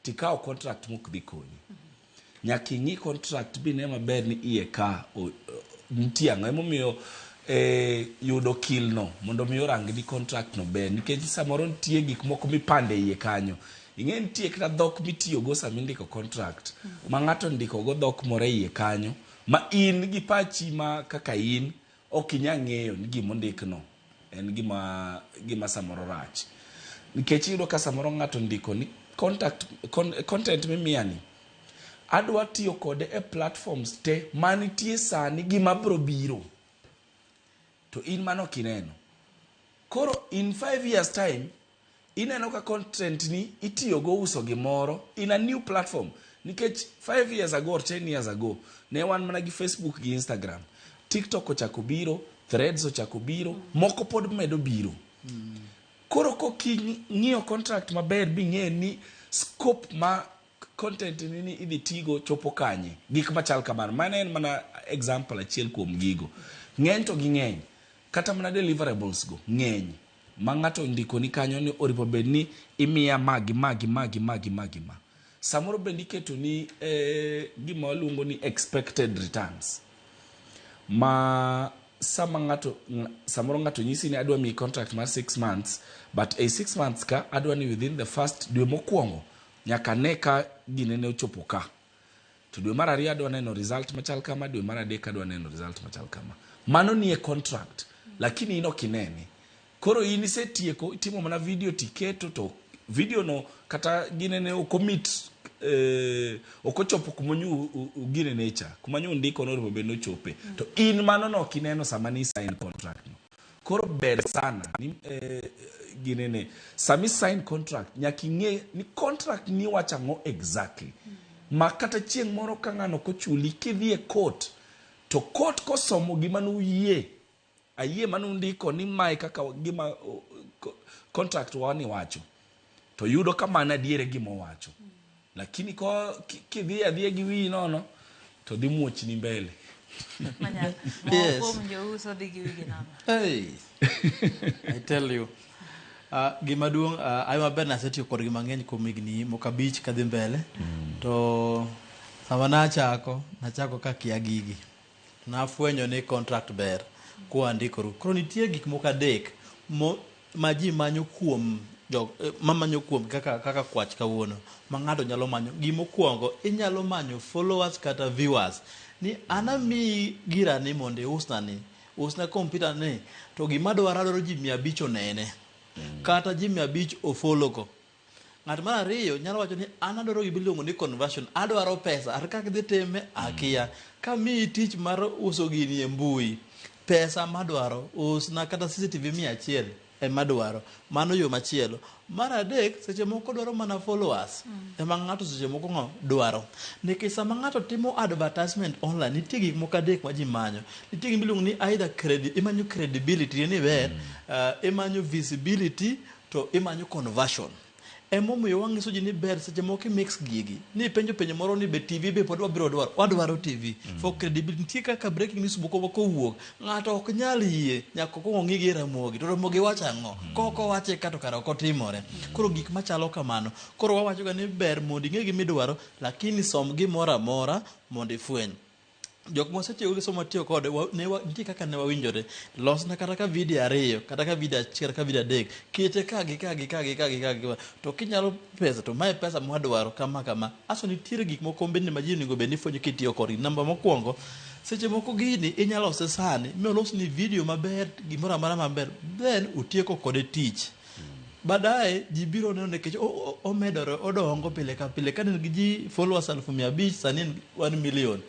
tikawo contract mok dhi konyi. Nyaka ing'i contract bine maber ni iye ka nitie ang'o. Emomiyo yudo okil no mondo mi orangni contract no ber nikech samoro nitie gik moko mipande iye kanyo. Ing'e nitie kata dhok mitiyogo sama indiko contract ma ng'ato ondiko go dhok moro e iye kanyo ma in gi pachi ma kaka in ok inyal ng'eyo ni gima ondikno en gima samoro rach. Nikech iyudo ka samoro ng'ato ondiko ni content mimiya ni adwa tiyo kode e platforms te manitie sani gi mabro biro. To in mano ok ineno. Koro in 5 years time ineno ka content ni itiyogo uso gimoro in a new platform. Nikech 5 years ago or 10 years ago ne wan mana gi Facebook gi Instagram. TikTok ochako biro, Threads ochako biro, moko pod medo biro. Koro koking'iyo contract maber bing'e ni scope ma content ni ni idhi tigo chopo kanye. Gik machal kamano. Mano en mana example achiel kuom gigo. Ng'eny to ging'eny. Kata mana deliverables go ng'eny. Ma ng'ato ondiko ni kanyo ni oripo bed ni imiya ma gi ma gi ma gi ma gi ma gi ma. Samoro bende iketo ni gima waluongo ni expected returns. Ma sama ng'ato samoro ng'ato nyisi ni adwa miyi contract mar 6 months but e 6 months ka adwa ni within the first dwe mokwongo nyaka ne ka gine ne ochopo ka. To dwe mar ariyo adwa neno result machal kama, dwe mar adek adwa neno result machal kama. Mano nie contract, lakini in ok inene. Koro in isetieko, itimo mana video tiketo to video no kata ginene ok omit ok ochopo kuma nyu ginene cha, kuma nyu ndiko no bed nochope. To in mano no ok ineno sama ni sign contract no. Koro ber sana ni ginene sami sign contract nyaka ing'e ni contract ni wacho ang'o exactly. Ma kata chieng' moro ka ng'ano ok ochuli kidhi e court to court kosomo gima nuyie ayie manundiko ni mae kaka gima contract wa ni wacho to yudo ka mano adier e gima owacho. Lakini ko kidhi adhiya gi wiyi nono to dhi muochni mbele. Yes. Kuom jouso dhi gi wigi nono. Hey, I tell you. Gima duong' ayo maber nasetiyo kodgi mang'eny kuom higni moko 5 kadhi mbele. To Sama nachako, nachako kakia gigi. Nafwenyo ni contract ber kwandikoru. Koro nitie gik moko adek mo, ma ji manyo kuom jo, mamanyo kuom kaka, kaka kwach kawuono ma ng'ato nyalo manyo. Gimokwongo, inyalo manyo followers kata viewers. Ni an amiyi girani mondo iusna ni, usna kompyuta ni, to gima adwaro adwaro ji 500 onene. Kata ji 500 ofollow go. Ng'at mar ariyo nyalo wacho ni an adwaro gima iluongo ni conversion, adwaro pesa, ar kaka idhi time akia. Kamiyi tich mar uso gini e mbui, pesa madwaro, usna kata CCTV 100 ema dwaro. Mano yo machielo. Mar adek, seche moko dwaro mana followers. Ema ng'ato seche moko ng'o dwaro. Nikech sama ng'ato timo advertisement online, nitie gik moko adek ma ji manyo. Nitie gima iluongo ni either credi, imanyo credibility, ni ber, imanyo visibility, to imanyo conversion. Emomiyo wang'iso ji ni ber seche moko imix gigi. Ni penjo penjo moro ni be TV be pod wabiro dwaro. Wadwaro TV. For credibility. Nitie kaka breaking news moko kowuok. Ng'ato ok nyal yie nyaka okuong ong'i gi Ramogi. To Ramogi wacho ang'o? Kok owache ka to kara ok otimore. Koro gik machalo kamano. Koro wawacho ga ni ber mondo ing'e gima idwaro, lakini som gimoro amora mondo ifweny. Jok mosetiyo gi somo tiyo kode ne nitie kaka ne wawinjore. Losna kata ka video 2, kata ka video 1, kata ka video 3. Kete ka gi ka gi ka gi ka gi ka gi. To kinyalo pesa to mae pesa mwadwaro kama kama. Aso nitiere gik moko bende ma ji onego bed ni fwenyo kitiyo kodgi. Namba mokwongo, seche moko gini inyalo lose sani, mi olosni video maber, gimoro amora maber, then utieko kode tich. Baadaye ji biro neno nikech omedore, odongo pile ka pile. Ka ne en gi ji followers 500,000, sani en 1 million.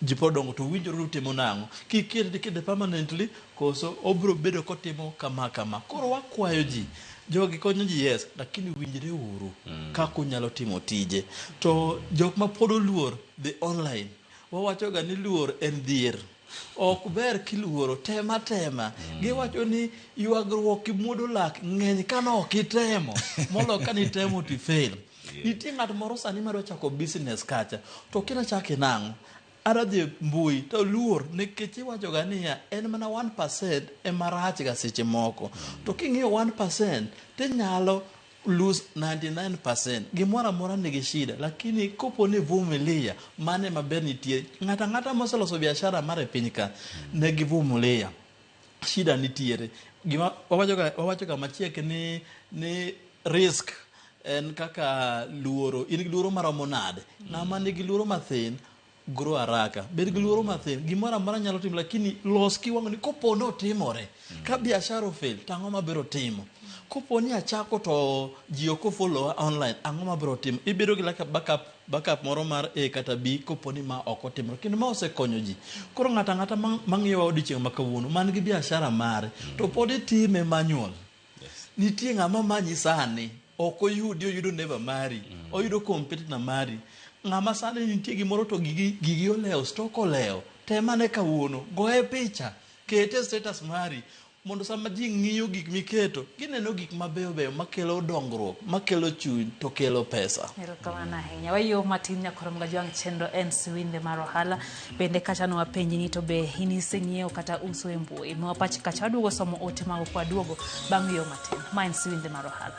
Ji pod dongo to winjore utimo nang'o? Kikete tikete permanently, koso obiro bedo kotimo kama kama. Koro wakwayo ji, jogi konyo ji yes, lakini winjre uru kaka unyalo timo tije. To jok ma pod oluor dhi online, wawacho ga ni luor en dhier. Ok ber kiluoro, tema tema. Giwacho ni ywagruok gi muodo lak ng'eny ka ne ok itemo, molo ka nitemo to ifail. Nitie ng'at moro sani madwa chako business kacha, to kina chake nang'o? Adwa dhi e mbui to luor nikech iwacho ga niya en mana 1% ema rach ga seche moko. To king'iyo 1% tinyalo lose 99%. Gimoro amora nigi shida, lakini kopo ni vumilia, mano ema ber nitie. Ng'ato ang'ata moseloso biashara mar e piny ka, ne givumilia. Shida nitiere. Gima wawacho ga machiek ni risk en kaka luoro. In gi luoro maromo nade? Ng'ama nigi luoro mathin grow haraka. Bed gi luoro mathin, gimoro amora nyalo timo, lakini los kiwango ni kopo ni otimore. Ka biashara ofail, to ang'o mabiro timo? Kopo ni achako to ji ok ofollow online, ang'o mabiro timo? Ibedo gi like a backup moro mar A kata B kopo ni ma ok otimore. Kendo ma osekonyo ji. Koro ng'ato ang'ata mang'iyowa odiochieng' ma kawuono, man gi biashara mare, to pod itime manual. Nitie ng'ama manyi sani, ok oyudi, oyudo neighbor mari, oyudo competitor mari. Ng'ama sani nitie gimoro to gigi olewo, stock olewo, temane kawuono, goye picha, kete status mari, mondo sama ji ng'iyo gik miketo, gineno gik mabeyo beyo makelo dongruok, makelo chuny, to kelo pesa. Erokamano ahinya. Wayuo matin nyakoro Mgajwang' chenro en Siwinde mar ohala. Bende kacha ne wapenji ni to be in iseng'iewo kata uso e mbui. Miwa pachi kacha waduogo somo ote mago kwa duogo bang' yuo matin. Ma en Siwinde mar ohala.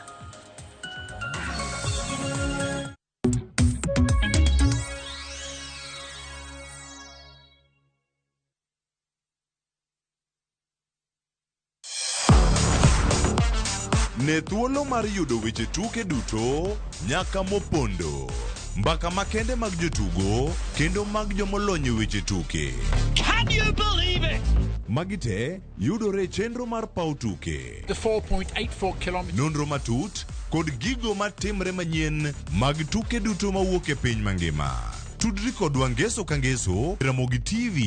Ne thuolo mar yudo weche tuke duto nyaka mopondo. Mbaka makende mag jotugo kendo mag jomolony e weche tuke. Can you believe it? Magi te yudore e chenro mar paw tuke. The 4.84 kilometers. Nonro matut kod gigo matimre manyien mag tuke duto mawuok e piny mangima. Tudri kodwa ngeso ka ngeso Ramogi TV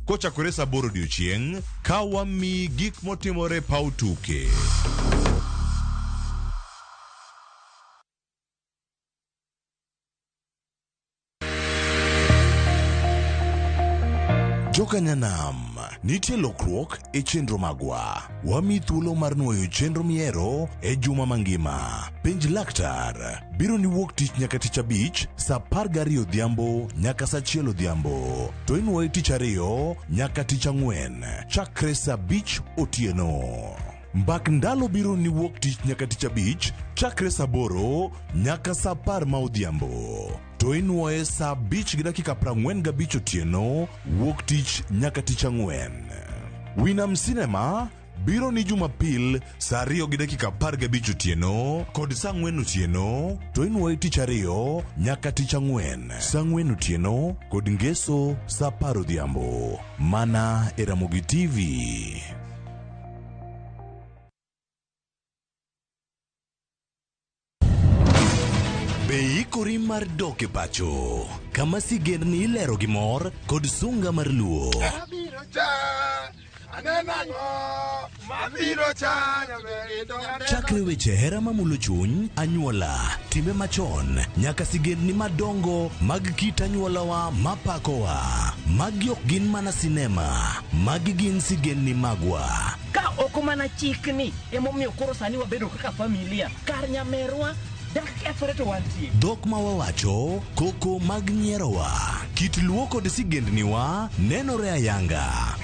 kochakore saa 8 odiochieng' ka wamiyi gik motimore paw tuke. Jokanyanam, nitie lokruok e chenro magwa. Wami thuolo mar nuoyo chenro miero e juma mangima. Penj laktar biro ni wuok tich nyaka tich abich saa 12 odhiambo nyaka saa 1 odhiambo. To inuoye tich ariyo nyaka tich ang'wen chakre saa 5 otieno. Mbak ndalo biro ni wuok tich nyaka tich abich chakre saa 8 nyaka saa 10 ma odhiambo. to inwoye saa 5 gi dakika 45 otieno wuok tich nyaka tich ang'wen. Winam Cinema biro ni Jumapil saa 2 gi dakika 15 otieno kod saa 4 otieno to inwoye tich ariyo nyaka tich ang'wen saa 4 otieno kod ngeso saa 10 odhiambo mana e Ramogi TV. Be iikori mar dok e pacho kama sigendni ilero gi mor kod sunga mar luo? Chakre weche hera mamulo chuny, anyuola, timbe machon, nyaka sigendni madongo mag kit anyuolawa mapakowa. Magi ok gin mana sinema, magi gin sigendni magwa. Ka ok mana chikni emomiyo koro sani wabedo kaka familia. Kar nyamerwa dak kethore to wantie. Dhok ma wawacho, koko mag nyierowa, kit luo kod sigendniwa nenore ayanga.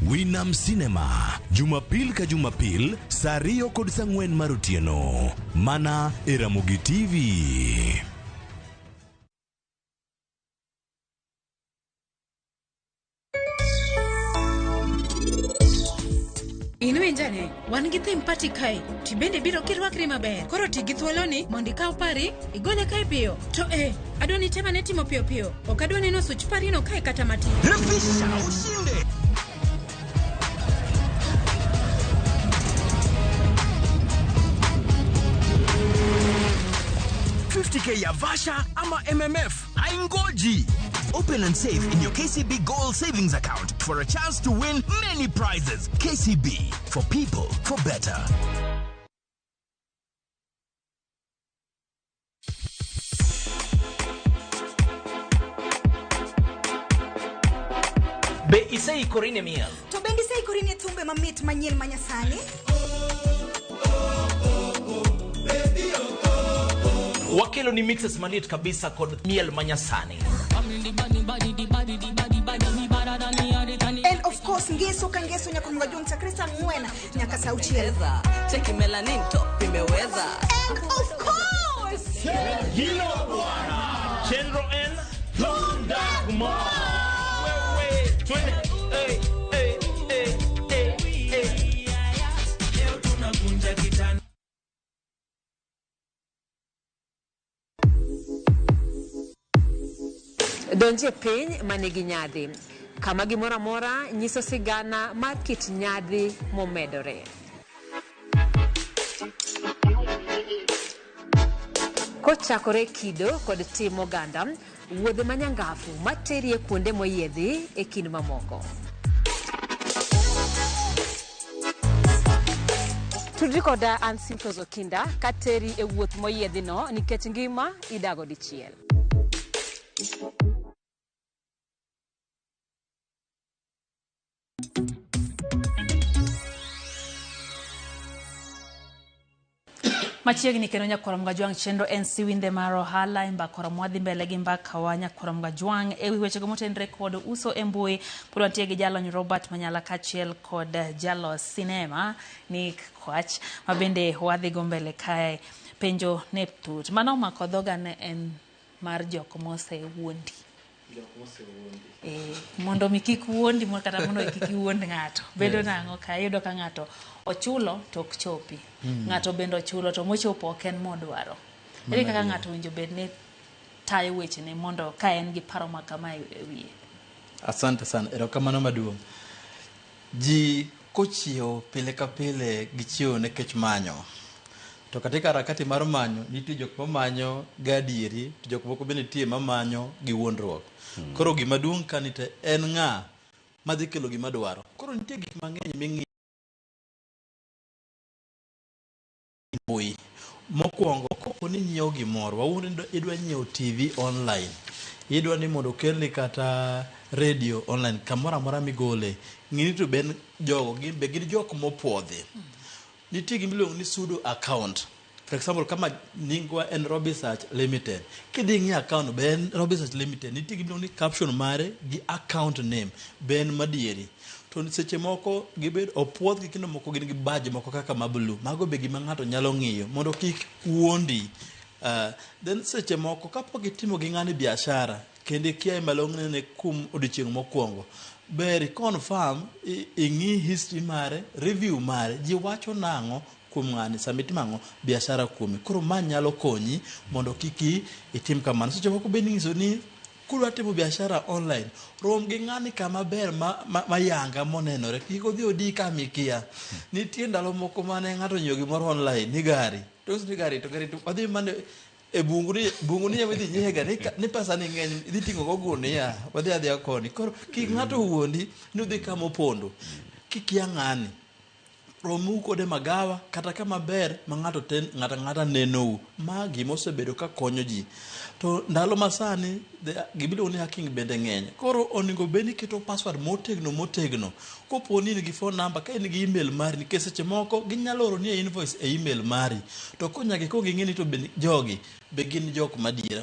Winam Cinema, Jumapil ka Jumapil, saa 2 kod saa 4 mar otieno. Mana e Ramogi TV. In winjane, wan gi theme party kae, to bende biro kirwakri maber. Koro ti gi thuoloni mondo ikaw pari, igole kae piyo. To eh, adwa ni tem ane timo piyo piyo. Ok adwa neno such parino kae kata matin. Refisha ushinde. K ya Vasha ama MMF haingoji. Open and save in your KCB Gold Savings Account for a chance to win many prizes. KCB, for people, for better. Be iseikori ne miel? To bende iseikori ne thumbe mamit manyien manyasani? Wakelo ni mixes maliet kabisa kod miel manyasani. And of course ngeso ka ngeso nyaka mga chakre saa 4 nyaka saa 6. Cheki melanin top imeweza. And of course Hilo bwana. Chenro N Thundagmo. Wewe twende. Hey hey hey hey hey. Leo tunakunja kitanda. Donje piny manigi nyadhi kama gimoro amora nyiso sigana mar kit nyadhi momedore. Kochakore kido kod tim oganda, wuodhe manyangafu materie kuonde moyiedhi e kind mamoko. Tudri koda an Simfros Okinda kateri e wuoth moyiedhi no nikech ngima idago dichiel. Machiegni kendo nyakwar Mgajwang' chenro en siwinde mar ohala e mbaka mwadhi mbele gi mbaka wa nyakwar Mgajwang' ewi wechego motenre kod uso e mbui. Pod wantie gi jalony Robert Manyala kaachiel kod jalos sinema Nick Kwach ma bende wadhi go mbele kae. Penjo ne tut mano omako dhoga ne en mar jok mosewuondi. Mondo mi kik wuondi kata mondo kik iwuond ng'ato. Bedo nang'o ka iyudo ka ng'ato ochulo to ok chopi. Ng'ato bende ochulo to mochopo ok en modwaro. Ere kaka ng'ato owinjo bed ni tayo wechene mondo ka en gi paro ma kama e wiye? Asante sana, erokamano maduong'. Ji kochiewo pile ka pile gichiewo nikech manyo. To katika harakati mar manyo, nitie jok mamanyo gadieri, to jok moko bende nitie mamanyo gi wuondruok. Koro gima duong' ka ni te en ng'a madhi kelo gima dwaro. Koro nitie gik mang'eny ming'iyo mbui. Mokwongo, kopo ni inyiewo gimoro, wawuond ni idwa nyiewo TV online, idwa ni mondo okelni kata radio online, kamoro amora migole, ng'i ni to ben jogo be gin jok mopuodhi. Nitie gima iluongo ni pseudo account. For example, kama nyingwa en Robisearch Limited, kidhi ing'i account be en Robisearch Limited, nitie gimiluongo ni caption mare gi account name be en madieri. To seche moko gibed opuodhgi kendo moko gin gi badge moko kaka ma blue. Mago be gima ng'ato nyalo ng'iyo mondo kik wuondi. Then seche moko kapok itimo gi ng'ani biashara kendo ikia malong'o ne kuom odiochieng' mokwongo, ber i confirm ing'i history mare, review mare, ji wacho nang'o kuom ng'ani sama itimo ang'o biashara kuome. Koro ma nyalo konyi mondo kik itim kamano. Seche moko bende inyiso ni kudwa timo biashara online, rom gi ng'ani kama ber ma yanga monenore, kik odhi odi kama ikia. Nitie ndalo moko mane ng'ato onyiewo gimoro online ni gari, to ni gari to gari to odhi mana e bungu ni bungu ni ema idhi nyiewe gari ni pesa ni ng'eny idhi ting'o go gunia wadhi adhiya koni. Koro kik ng'ato wuondi ni udhi kama opondo kikia ng'ani. Romuru kode magawa kata kama ber ma ng'ato te ng'ato ang'ata nenou. Ma gima osebedo ka konyo ji. To ndalo masani gimiluongo ni hacking bende ng'eny. Koro onego bed ni iketo password motegno motegno. Kopo ni in gi phone number, ka in gi email mari, nikech seche moko ginyalo oroni e invoice e email mari. To ko nyaka ikuong ing'e ni to be jogi be gin jok madiera.